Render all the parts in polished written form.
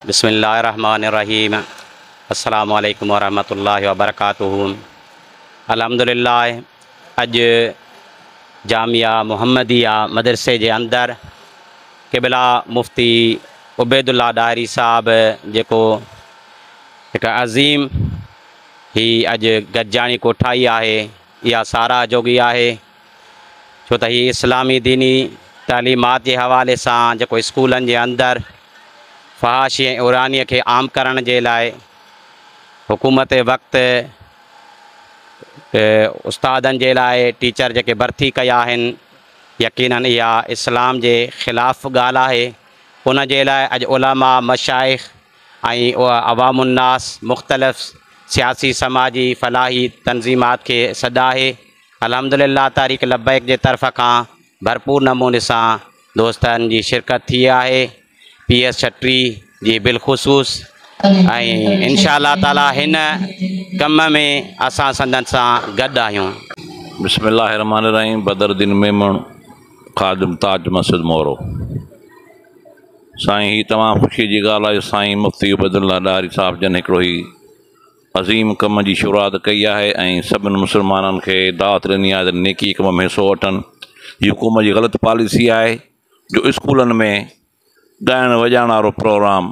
بسم الله الرحمن الرحيم السلام عليڪم ورحمة الله وبرڪاته الحمد لله اڄ جامعه محمديه مدرسي جي اندر قبلا مفتي عبيد الله ڏاهري صاحب جيڪو هڪ عظيم هي اڄ گڏجاڻي ڪوٺائي آهي اها ساراهه جوڳي آهي ڇو ته هي اسلامي ديني تعليمات جي حوالي سان جيڪو اسڪولن جي اندر فحاشي ۽ عريانيء کي عام ڪرڻ جي لاء حڪومت وقت استادن جي لاء ٽيچر جيڪي ڀرتي ڪيا آهن يقيناً اها اسلام جي خلاف ڳالهه آهي ان جي لاء اڄ علماء مشائخ ۽ عوام الناس مختلف سياسي سماجي فلاحي تنظيمات کي سڏ آهي الحمدلله تحريڪ لبيڪ جي طرف کان ڀرپور نموني سان دوستن جي شرڪت ٿي آهي پي ايس 36 جي بالخصوص ۽ انشاء الله تعالي هن ڪم ۾ اسان سندن سان گڏ آهيون. بسم الله الرحمن الرحيم بدر الدين ميمڻ خادم تاج مسجد مورو سائين هي تمام خوشي جي ڳالهه آهي سائين مفتي عبيدالله ڏاهري صاحب جن هڪڙو هي عظيم ڪم جي شروعات ڪئي آهي ۽ سڀن مسلمانن کي دعوت ڏني آهي ته نيڪي ڪم ۾ حصو وٺن. هي حڪومت جي غلط پاليسي آهي جو اسڪولن ۾ ڳائڻ وڄائڻ وارو پروگرام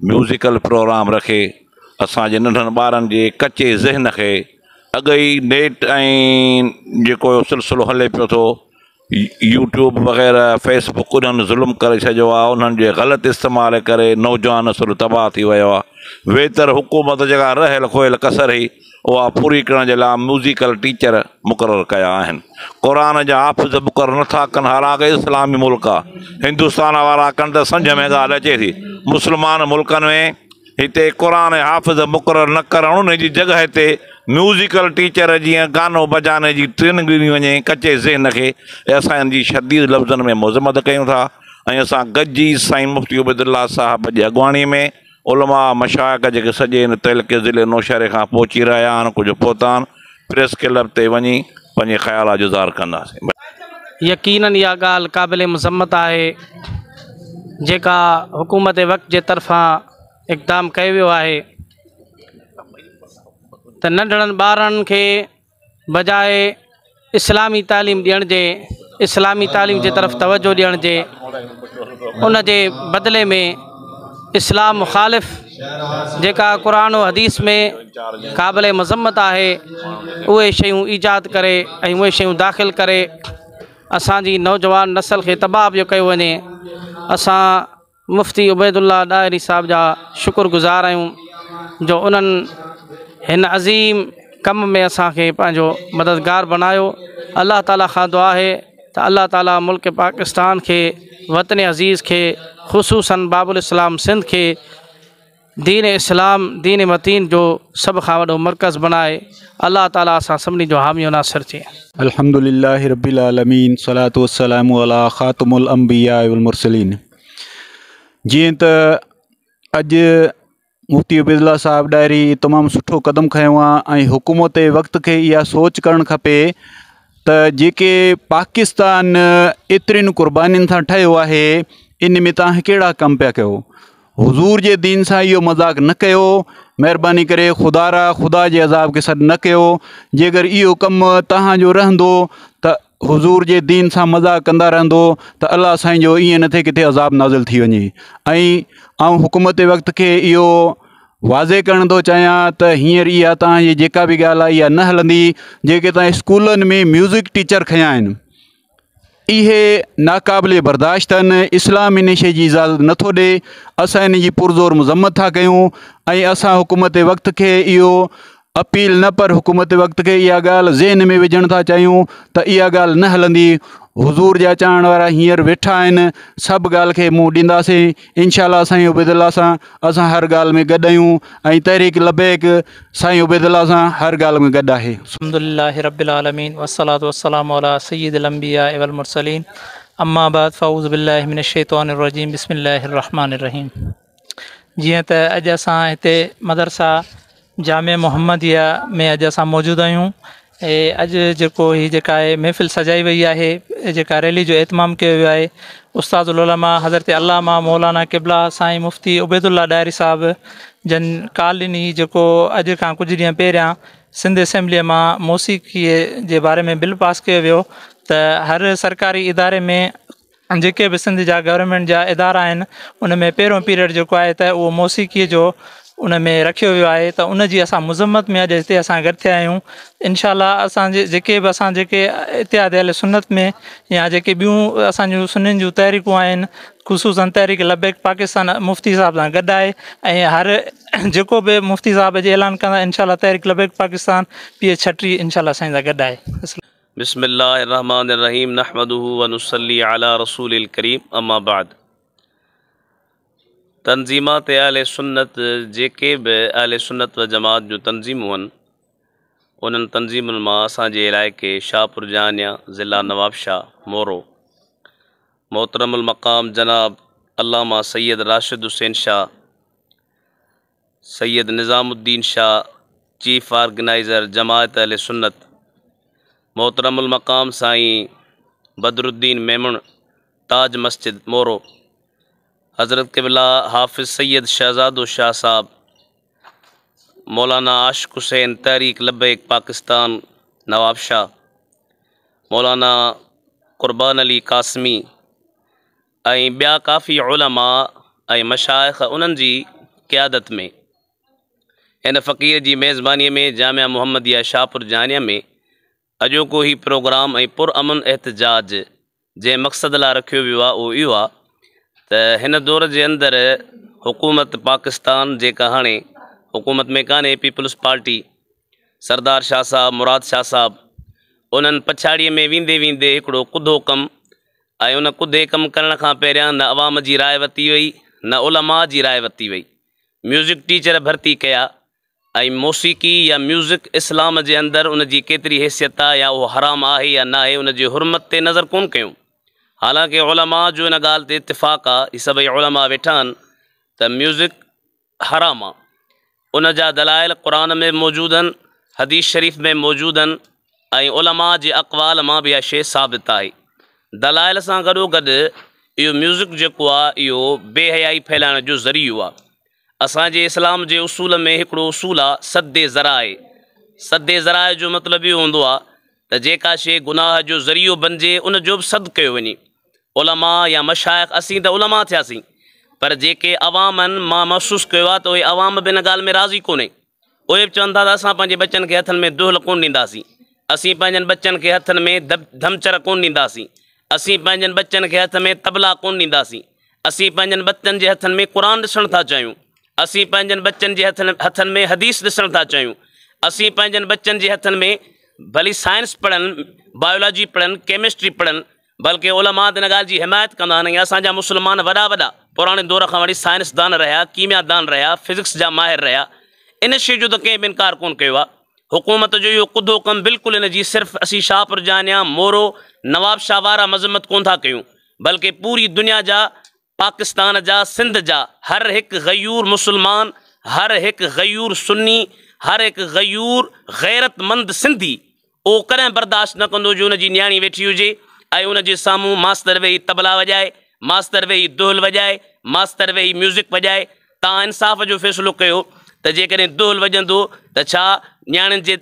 ميوزيڪل پروگرام رکي اسان جي ننڍن ٻارن جي ڪچي ذهن کي اڳ ئي نيٽ ۽ جيڪو سلسلو هلي پيو ٿو يوٽيوب وغيره فيس بڪ انهن ظلم ڪري ڇڏيو آهي انهن جي غلط استعمال ڪري نوجوان نسل تباهه ٿي ويو آهي ويتر حڪومت جيڪا رهيل کوهيل ڪسر هئي اها پوري ڪرڻ جي لاء ميوزيڪل ٽيچر مقرر ڪيا آهن قرآن جا حافظ مقرر نٿا ڪن حالانڪه اسلامي ملڪ آهي هندستان وارا ڪن ته سمجهه ۾ ڳالهه اچي ٿي مسلمان ملڪن ۾ هتي قرآن حافظ مقرر نه ڪرڻ ان جي جڳهه تي ميوزيڪل ٽيچر جيئن گانو بجاني جي ٽريننگ ڏني وڃي ڪچي ذهن کي اسان ان جي شديد لفظن ۾ مذمت ڪيون ٿا ۽ اسان گڏجي سائين مفتي عبيدالله صاحب جي اڳواڻي ۾ علماء مشائخ جيڪي سڄي هن تعلقي ضلعي نوشهري کان پهچي رهيا آهن ڪجهه پهتا آهن پريس ڪلب تي وڃي پنهنجي خيالات جو اظهار ڪنداسين. يقينن اها ڳالهه قابل مذمت آهي جيڪا حڪومت وقت جي طرفان اقدام ڪيو ويو آهي ته ننڍڙن ٻارن کي بجاء اسلامي تعليم ڏيڻ جي اسلامي تعليم جي طرف توجه ڏيڻ جي ان جي بدلي ۾ اسلام مخالف جيڪا قرآن و حديث ۾ قابل مذمت آهي اهي شيون ايجاد ڪري ۽ اهي شيون داخل ڪري اسانجي نوجوان نسل کي تباهه پيو ڪيو وڃي. اسان مفتي عبيدالله ڏاهري صاحب جا شڪر گذار آهيون جو انهن هن عظيم ڪم ۾ اسان کي پنهنجو مددگار بنايو. الله تعالي کان دعا آهي ته الله تعالي ملڪ پاڪستان کي وطن عزيز کي خصوصا باب الاسلام سنڌ کي دين اسلام دين متين جو سڀ کان وڏو مرڪز بڻائي الله تعالي اسان سڀني جو حامي و ناصر ٿئي. الحمد لله رب العالمين صلاة والسلام علي خاتم الانبياء والمرسلين جيئن ته اڄ مفتي عبيدالله صاحب ڏاهري تمام سٺو قدم کنيو آهي ۽ حڪومت وقت کي اها سوچ ڪرڻ کپي ته جيڪي پاڪستان ايترين قربانين سان ٺهيو آهي ان ۾ توهان ڪهڙا ڪم پيا ڪيو حضور جي دين سان اهو مذاق نه ڪيو مهرباني ڪري خدا را خدا جي عذاب کي سڏ نه ڪيو جيڪر اهو ڪم توهان جو رهندو ته حضور جي دين سان مذاق ڪندا رهندو ته الله سائين جو ائين نه ٿئي ڪٿي عذاب نازل ٿي وڃي ۽ آئون حڪومت وقت کي اهو واضح ڪرڻ ٿو چاهيان ته هينئر اها توهان جي جيڪا به ڳالهه آهي اها نه هلندي جيڪي توهان اسڪولن ۾ ميوزڪ ٽيچر کنيا آهن اهي ناقابل برداشت آهن، اسلام ان شيء جي اجازت نه ٿو ڏئي، اسان ان جي پرزور مذمت ٿا ڪيون ۽ اسان حڪومت وقت کي اهو اپيل نه پر حڪومت وقت کي اها ڳالهه ذهن ۾ وجهڻ ٿا چاهيون ته اها ڳالهه نه هلندي، حضور جا چاهڻ وارا هينئر ويٺا آهن، سڀ ڳالهه کي منهن ڏينداسين، انشاء الله سائين عبيدالله سان اسان هر ڳالهه ۾ گڏ آهيون ۽ تحريڪ لبيڪ سائين عبيدالله سان هر ڳالهه ۾ گڏ آهي. الحمد لله رب العالمين والصلاة والسلام علي سيد الانبياء والمرسلين اما بعد فاعوذ بالله من الشيطان الرجيم بسم الله الرحمن الرحيم جيئن ته اڄ اسان هتي مدرسه جامع محمديه ۾ اڄ اسان موجود آهيون. अॼु जेको ही जेका आहे महफ़िल सजाई वई आहे, जेका रैली जो एहतमाम कयो वियो आहे, उस्तादुल उलमा हज़रत अल्लामा मौलाना क़िबला साईं मुफ़्ती उबैदुल्ला ॾाहरी साहिब जन काल ॾिनी, जेको अॼु खां कुझु ॾींहं पहिरियां सिंध असेंबलीअ मां मौसीक़ीअ जे बारे में बिल पास कयो वियो त हर सरकारी इदारे में जेके बि सिंध जा गवर्नमेंट जा इदारा आहिनि उन में पहिरियों पीरियड जेको आहे त उहो मौसीक़ीअ जो उन में रखियो वियो आहे, त उन जी असां मुज़म्मत में अॼु हिते असां गॾु थिया आहियूं। इनशा असांजे जेके बि असां जेके इतिहाद अहले सुन्नत में या जेके ॿियूं असांजूं सुन्नियुनि जूं तहरीकूं आहिनि, ख़ुसूसन तहरीक लबैक पाकिस्तान मुफ़्ती साहिब सां गॾु आहे ऐं हर जेको बि मुफ़्ती साहिब जे ऐलान कंदा इनशा तहरीक लबैक पाकिस्तान पी एच 36 इनशा साईं सां गॾु आहे। बिस्मिल्लाहिर्रहमानिर्रहीम नहमदुहु व नुसल्ली अला रसूलिल करीम अम्मा बाद। तंज़ीमात अहले सुन्नत जेके बि अहले सुन्नत व जमात जूं तंज़ीमूं आहिनि, उन्हनि तंज़ीमुनि मां असांजे इलाइक़े शाहपुर जहानिया ज़िला नवाबशाह मोरो मोहतरमुल मक़ाम जनाब अल्लामा सैयद राशिद हुसैन शाह, सैयद निज़ामुद्दीन शाह चीफ ऑर्गेनाइज़र जमात अहले सुन्नत, मोहतरमुल मक़ाम साईं बदरुद्दीन मेमण ताज मस्जिद मोरो, हज़रत क़िबला हाफ़िज़ सैयद शहज़ादो शाह साहब, मौलाना आशिक हुसैन तहरीक लब्बैक पाकिस्तान नवाबशाह, मौलाना क़ुरबान अली कासमी ऐं ॿिया काफ़ी उलमा ऐं मशाइख़ उन्हनि जी क़यादत में हिन फ़क़ीर जी मेज़बानीअ में जामिया मुहम्मदिया शाहपुर जहानिया में अॼोको ही प्रोग्राम ऐं पुरअमन एहतजाज जंहिं मक़सद लाइ रखियो वियो आहे उहो इहो आहे त हिन दौर जे अंदरि हुकूमत पाकिस्तान जेका हाणे हुकूमत में कान्हे पीपल्स पार्टी सरदार शाह साहब मुराद शाह साहब उन्हनि पछाड़ीअ में वेंदे वेंदे हिकिड़ो कुधो कमु ऐं उन कुधे कमु करण खां पहिरियां न अवाम जी राय वरिती वई न उलमा जी राय वरिती वई। म्यूज़िक टीचर भर्ती कया ऐं मौसीक़ी या म्यूज़िक इस्लाम जे अंदरि उन जी केतिरी हैसियत आहे या उहो हराम आहे या न आहे उन जी हुरमत ते नज़र कोन कयूं। हालांकि उलमा जो इन ॻाल्हि ते इतिफ़ाक़ आहे, इहे सभई उलमा वेठा आहिनि त म्यूज़िक हराम आहे। उन जा दलाइल क़ुर में मौजूदु आहिनि, हदीस शरीफ़ में मौजूदु आहिनि ऐं उलमा जे अक़वाल मां बि इहा शइ साबित आहे। दलाइल सां गॾोगॾु इहो म्यूज़िक जेको आहे इहो बेहयाई फैलाइण जो ज़रियो आहे। असांजे इस्लाम जे उसूल में हिकिड़ो उसूल आहे सद ज़राए। सद ज़राए जो मतिलबु इहो हूंदो आहे त जेका शइ गुनाह जो ज़रियो बणिजे उन जो बि सद कयो वञे। उलमा या मशाइख़ असीं त उलमा थियासीं, पर जेके अवाम आहिनि मां महसूसु कयो आहे त उहे अवाम बि हिन ॻाल्हि में राज़ी कोन्हे। उहे बि चवनि था त असां पंहिंजे बच्चनि खे हथनि में दुहल कोन ॾींदासीं, असीं पंहिंजनि बच्चनि खे हथनि में धमचर कोन ॾींदासीं, असीं पंहिंजनि बच्चनि खे हथ में तबला कोन ॾींदासीं, असीं पंहिंजनि बच्चनि जे हथनि में क़ुर ॾिसणु था चाहियूं, असीं पंहिंजनि बच्चनि जे हथनि में हदीस ॾिसणु था चाहियूं, असीं पंहिंजनि बच्चनि जे हथनि में भली साइंस पढ़नि, बायोलॉजी पढ़नि, केमिस्ट्री पढ़नि, बल्कि उलमा त हिन ॻाल्हि जी हिमायत कंदा आहिनि। ऐं असांजा मुस्लमान वॾा वॾा पुराणे दौर खां वठी साइंसदान रहिया, कीमियादान रहिया, फिज़िक्स जा माहिर रहिया, इन शइ जो त कंहिं बि इनकार कोन कयो आहे। हुकूमत जो इहो कुधो कमु बिल्कुलु इन जी सिर्फ़ु असीं शाहपुर जहानिया मोरो नवाबशाह वारा मज़म्मत कोन था कयूं, बल्कि पूरी दुनिया जा, पाकिस्तान जा, सिंध जा हर हिकु गयूर मुस्लमान, हर हिकु गयूर सुन्नी, हर हिकु गयूर ग़ैरतमंद सिंधी उहो कॾहिं बर्दाश्त न कंदो जो हुनजी नियाणी वेठी हुजे ऐं उनजे साम्हूं मास्तर वेही तबला वॼाए, मास्तर वेही दुहल वॼाए, मास्तर वेही म्यूज़िक वॼाए। तव्हां इंसाफ़ जो फ़ैसिलो कयो त जेकॾहिं दुहल वॼंदो त छा नियाणियुनि जे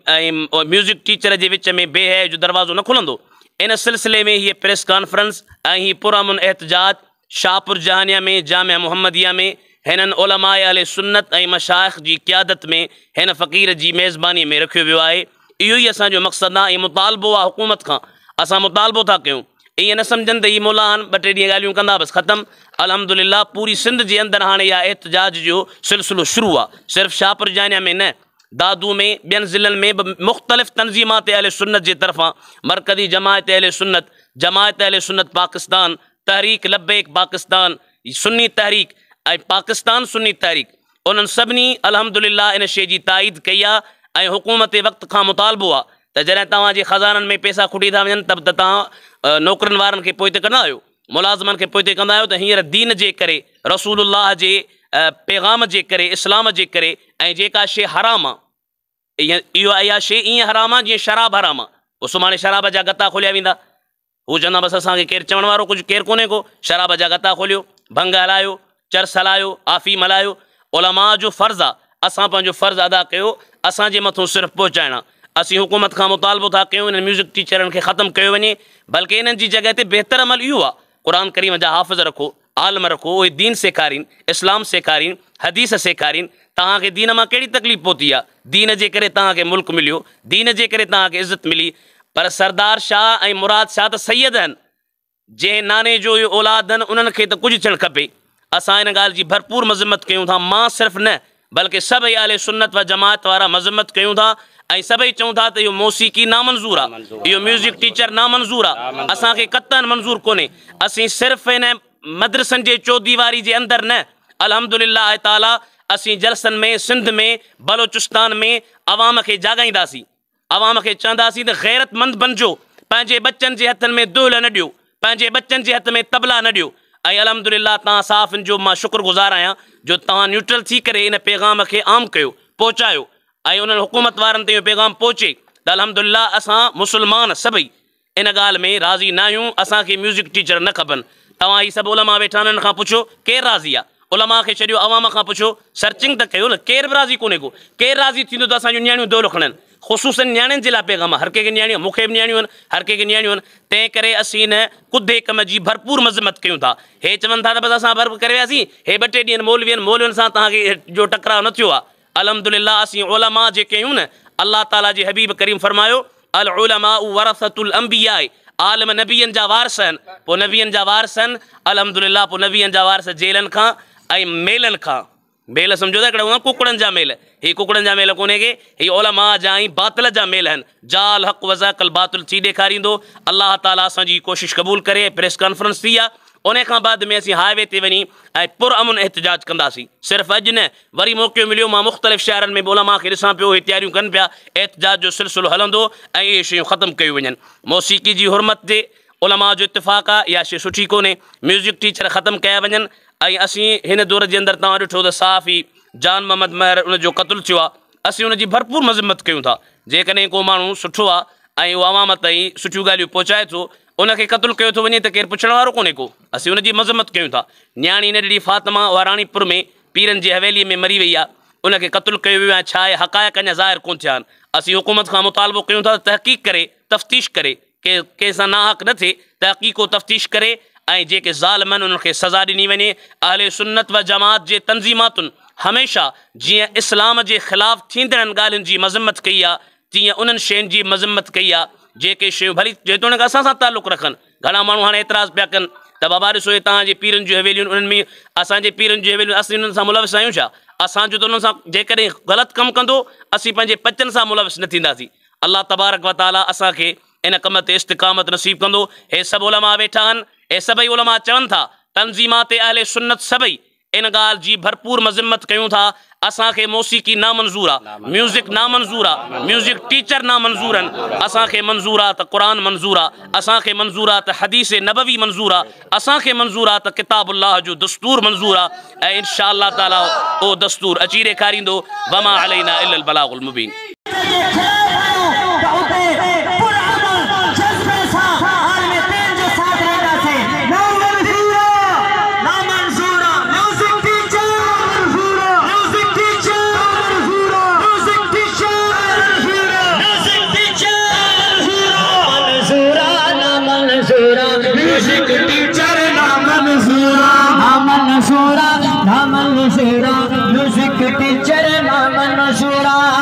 ऐं म्यूज़िक टीचर जे विच में बेहया जो दरवाज़ो न खुलंदो? इन सिलसिले में हीअ प्रेस कॉन्फ्रेंस ऐं हीउ पुरअमन एहतजाज शाहपुर जहानिया में जामिया मुहम्मदिया में हिननि उलमा अहले सुन्नत ऐं मशाइख़ जी क़यादत में हिन फ़क़ीर जी मेज़बानी में रखियो वियो आहे। इहो ई असांजो मक़सदु आहे ऐं मुतालबो आहे हुकूमत खां, असां मुतालबो था कयूं। ईअं न सम्झनि त इहे मुला आहिनि, ॿ टे ॾींहं ॻाल्हियूं कंदा बसि ख़तमु। अल्हम्दुलिल्लाह पूरी सिंध जे अंदरि हाणे इहा एहतजाज जो सिलसिलो शुरू आहे। सिर्फ़ु शाहपुर जहानिया में न, दादू में, ॿियनि ज़िलनि में बि मुख़्तलिफ़ तंज़ीमात अहले सुन्नत जे तरफ़ां मरकज़ी जमायत अहले सुन्नत, जमायत अहले सुन्नत पाकिस्तान, तहरीक लब्बैक पाकिस्तान, सुन्नी तहरीक ऐं पाकिस्तान सुन्नी तहरीक, उन्हनि सभिनी अल्हम्दुलिल्लाह इन शइ जी ताईद कई आहे। ऐं हुकूमत वक़्त खां मुतालबो आहे त जॾहिं तव्हांजे ख़ज़ाननि में पैसा खुटी था वञनि त तव्हां नौकरियुनि वारनि खे पोइ ते कंदा आहियो, मुलाज़िमनि खे पोइ ते कंदा आहियो, त हींअर दीन जे करे, रसूलुल्लाह जे पैगाम जे करे, इस्लाम जे करे ऐं जेका शइ हराम आहे, इहो इहा शइ ईअं हराम आहे जीअं शराब हराम आहे। पोइ सुभाणे शराब जा गता खोलिया वेंदा, हू चवंदा बसि असांखे केरु चवण वारो कुझु केरु कोन्हे को, शराब जा गता खोलियो, भंग हलायो, चरस हलायो, आफ़ीम हलायो। उलमा जो फ़र्ज़ आहे, असां पंहिंजो फ़र्ज़ अदा कयो, असांजे मथां सिर्फ़ु पहुचाइणा। असीं हुकूमत खां मुतालबो था कयूं इन्हनि म्यूज़िक टीचरनि खे ख़तमु कयो वञे, बल्कि इन्हनि जी जॻह ते बहितर अमल इहो आहे, क़ुर करीम जा हाफ़िज़ रखो, आलम रखो, उहे दीन सेखारीनि, इस्लाम सेखारीनि, हदीस सेखारीनि। तव्हांखे दीन मां कहिड़ी तकलीफ़ पहुती आहे? दीन जे करे तव्हांखे मुल्क मिलियो, दीन जे करे तव्हांखे इज़त मिली। पर सरदार शाह ऐं मुराद शाह त सैयद आहिनि, जंहिं नाने जो इहो औलाद आहिनि, उन्हनि खे त कुझु थियणु खपे। असां इन ॻाल्हि जी भरपूर मज़म्मत कयूं था, मां सिर्फ़ु न बल्कि सभई अहले सुन्नत व जमात वारा मज़म्मत कयूं था ऐं सभई चऊं था त इहो मौसीक़ी नामंज़ूर आहे, इहो म्यूज़िक टीचर नामंज़ूर आहे, असांखे कतन मंज़ूर कोन्हे। असीं सिर्फ़ु हिन मदरसनि जे चौदीवारी जे अंदरि न, अल्हम्दुलिल्लाह ताला असीं जलसनि में, सिंध में, बलोचिस्तान में अवाम खे जाॻाईंदासीं, अवाम खे चवंदासीं त ग़ैरतमंद बणिजो, पंहिंजे बच्चनि जे हथनि में दुल न ॾियो, पंहिंजे बच्चनि जे हथ में तबला न ॾियो। ऐं अल्हम्दुलिल्लाह तव्हां साफ़ियुनि जो मां शुक्रगुज़ार आहियां जो तव्हां न्यूट्रल थी करे इन पैगाम खे आम कयो, पहुचायो ऐं उन्हनि हुकूमत वारनि ताईं इहो पैगाम पहुचे त अल्हम्दुलिल्लाह असां मुस्लमान सभई इन ॻाल्हि में राज़ी न आहियूं, असांखे म्यूज़िक टीचर न खपनि। तव्हां ही सभु उलमा वेठा आहिनि, उन्हनि खां पुछो केरु राज़ी आहे? उलमा खे छॾियो, अवाम खां पुछो, सर्चिंग त कयो न, केरु बि राज़ी कोन्हे को। केरु राज़ी थींदो त असांजूं नियाणियूं दोलो खणनि, ख़ुशूसन नियाणियुनि जे लाइ पैगाम आहे। हर कंहिंखे नियाणियूं, मूंखे बि नियाणियूं आहिनि, हर कंहिंखे नियाणियूं आहिनि, तंहिं करे असीं हिन कुधे कम जी भरपूर मज़म्मत कयूं था। हे चवनि था त बसि असां भरपूर करे वियासीं, हे ॿ टे ॾींहं मौलवी आहिनि, मौलवियुनि सां तव्हांखे जो टकराव न थियो आहे। अल्हम्दुलिल्लाह असीं उलमा जेके आहियूं न, अलाह ताला जे हबीब करीम फरमायो अल उलमा वरसतुल अंबिया, आलम नबियनि जा वारिस आहिनि, पोइ नबियनि जा वारिस आहिनि। अल्हम्दुलिल्लाह पोइ नबियनि जा वारिस जेलनि खां ऐं मेलनि खां, मेल सम्झो था हिकिड़ा हूंदा कुकड़नि जा मेल, ही कुकड़नि जा मेल कोन्हे के, ही उलमा जा ऐं बातिल जा मेल आहिनि। जाल हक़ वज़ाकल बातिल थी ॾेखारींदो। अलाह ताला असांजी कोशिश क़बूल करे। प्रेस कॉन्फ्रेंस थी आहे, उन खां बाद में असीं हाईवे ते वञी ऐं पुरअमन एहतजाज कंदासीं। सिर्फ़ु अॼु न, वरी मौक़ो मिलियो, मां मुख़्तलिफ़ शहरनि में बि उलमा खे ॾिसां पियो, उहे तयारियूं कनि पिया, एहतजाज जो सिलसिलो हलंदो ऐं इहे शयूं ख़तमु कयूं वञनि। मौसीक़ी जी हुरमत ते उलमा जो इतिफ़ाक़ आहे, इहा शइ सुठी कोन्हे। म्यूज़िक टीचर ख़तमु कया वञनि। ऐं असीं हिन दौर जे अंदरि तव्हां ॾिठो त सहाफ़ी जान मोहम्मद महर उनजो क़तलु थियो आहे, असीं उनजी भरपूर मज़म्मत कयूं था। जेकॾहिं को माण्हू सुठो आहे ऐं उहो अवाम ताईं सुठियूं ॻाल्हियूं पहुचाए थो, उनखे क़तलु कयो थो वञे त केरु पुछण वारो कोन्हे को, असीं उनजी मज़म्मत कयूं था। नियाणी नंढड़ी फातिमा उहा राणीपुर में पीरनि जी हवेलीअ में मरी वई आहे, उनखे क़तलु कयो वियो आहे, छा आहे हक़ाइक़ अञा ज़ाहिर कोन थिया आहिनि। असीं हुकूमत खां मुतालबो कयूं था तहक़ीक़ करे, तफ़्तीश करे, के कंहिंसां नाहक़ न थिए, तहक़ीक़ तफ़्तीश करे ऐं जेके ज़ालिम आहिनि उन्हनि खे सज़ा ॾिनी वञे। अहले सुन्नत व जमात जे तंज़ीमातुनि हमेशह जीअं इस्लाम जे ख़िलाफ़ थींदड़नि ॻाल्हियुनि जी मज़म्मत कई आहे, तीअं उन्हनि शयुनि जी मज़म्मत कई आहे जेके शयूं भली जेतोणीकि असां सां तालुक़ु रखनि। घणा माण्हू हाणे एतिराज़ पिया कनि त बाबा ॾिसो हे तव्हांजे पीरनि जूं हवेलियूं, उन्हनि में असांजे पीरनि जूं हवेलियूं, असीं उन्हनि सां मुलविस आहियूं छा? असांजो त उन्हनि सां जेकॾहिं ग़लति कमु कंदो, असीं पंहिंजे बच्चनि सां मुलविस न थींदासीं। अलाह तबारक व ताला असांखे इन कम ते इस्तिक़ामत नसीब कंदो। हे सभु उलमा वेठा आहिनि, हे सभई उलमा चवनि था तंज़ीमात अहले सुन्नत सभई इन ॻाल्हि जी भरपूर मज़म्मत कयूं था। असांखे मौसीक़ी नामंज़ूर आहे, म्यूज़िक नामंज़ूर आहे, म्यूज़िक टीचर नामंज़ूर आहिनि। असांखे मंज़ूर आहे त क़ुर मंज़ूर आहे, असांखे मंज़ूर आहे त हदीस नबवी मंज़ूर आहे, असांखे मंज़ूर आहे त किताबुल्लाह जो दस्तूर मंज़ूर आहे ऐं इनशा अल्लाह ताला उहो दस्तूर अची ॾेखारींदो। वमा अलैना इल्लल बलागुल मुबीन। म्यूजिक टीचर ना मंजूरा।